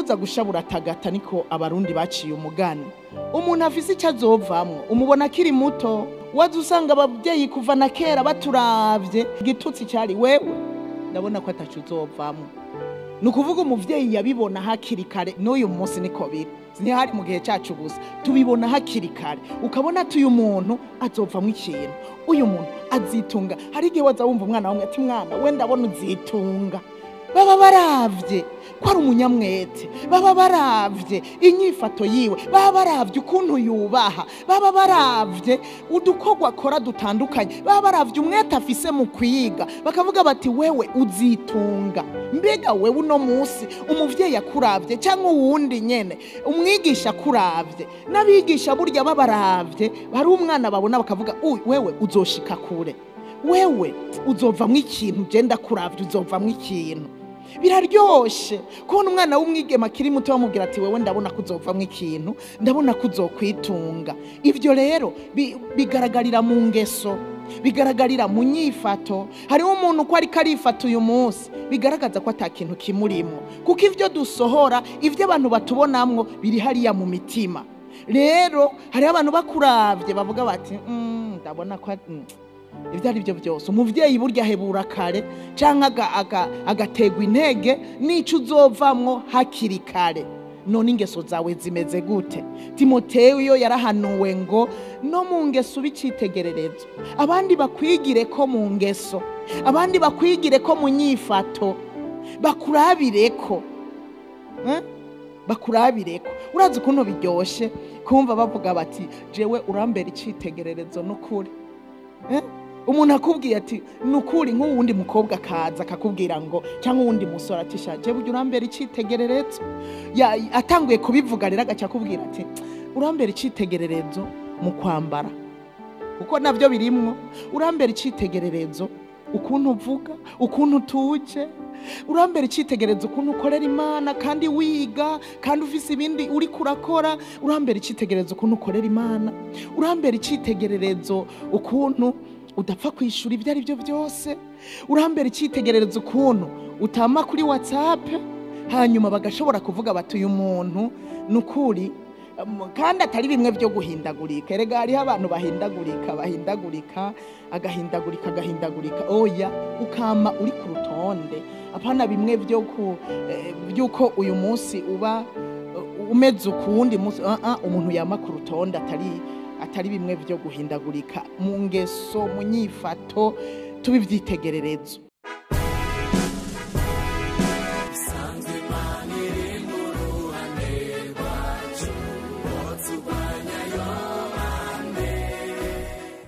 Ubuza gushabura tagata niko abarundi baciye umugani. Umuntu afise icyo azovamwo umubona akiri muto. Waza usanga ababyeyi kuva na kera baturavye igitutsi cyari wewe ndabona ko atacu uzovamwo. Ni ukuvuga umuvyeyi yabibona hakiri kare, n'uyu munsi niko biri, ntihari mu gihe cyacu gusa, tubibona hakiri kare ukabona ati uyu muntu azovamwo ikintu, uyu muntu azitunga. Hari igihe waza wumva umwana wawe ati mwana we ndabona uzitunga. Baba baravye ko ari umunyamwete, baba baravye inyifato yiwe, baba baravye ukuntu yubaha, baba baravye udukorwa akora dutandukanye, baba baravye umwete afise mu kwiga, bakavuga bati wewe uzitunga. Mbega wewe uno munsi umuvyeyi akuravye cyangwa uwundi nyene umwigisha akuravye, n'abigisha burya babaravye, bari umwana babona bakavuga wewe uzoshika kure, wewe uzovamwo ikintu, je ndakuravye uzovamwo ikintu. Biraryoshe kubona umwana w'umwigema akiri muto bamubwira ati wewe ndabona ko uzovamwo ikintu, ndabona ko uzokwitunga. Ivyo rero bigaragarira mu ngeso, bigaragarira mu nyifato. Hariho umuntu uko ariko arifata uyu munsi bigaragaza ko ata kintu kimurimo, kuko ivyo dusohora, ivyo abantu batubonamwo biri hariya mu mitima. Rero hariho abantu bakuravye bavuga bati ndabona ko ibyo ari byo byose. Umuvyeyi burya ahebura kare canke agategwa intege n'ico uzovamwo hakiri kare. None ingeso zawe zimeze gute? Timoteyo iyo yarahanuwe ngo no mu ngeso ubicitegererezo, abandi bakwigire ko mu ngeso, abandi bakwigire ko mu nyifato, bakurabireko, bakurabireko. Urazi ukuntu biryoshe kumva bavuga bati jewe urambera icitegererezo n'ukuri. Umuntu akubwiye ati nukuri, nk'uwundi mukobwa akaza akakubwira ngo, cyangwa uwundi musore ati sha jewe burya urambera icitegererezo. Atanguye kubivuga rero agaca akubwira ati urambera icitegererezo mu kwambara, kuko navyo birimwo. Urambera icitegererezo ukuntu uvuga, ukuntu utuje, urambera icitegererezo ukuntu ukorera Imana kandi wiga kandi ufise ibindi uri kurakora, urambera icitegererezo ukuntu ukorera Imana, urambera icitegererezo ukuntu udapfa kwishura ibyo ari byo byose, urambera icitegererezo ukuntu utama kuri WhatsApp. Hanyuma bagashobora kuvuga bati uyu muntu nukuri, kandi atari bimwe byo guhindagurika. Erega hariho abantu bahindagurika, bahindagurika, agahindagurika, agahindagurika. Oya, ukama uri ku rutonde, apana bimwe byo byuko uyu munsi uba umeze ukundi munsi. Umuntu yama ku rutonde, atari bimwe byo guhindagurika mu ngeso, mu nyifato. Tubivyitegererezo.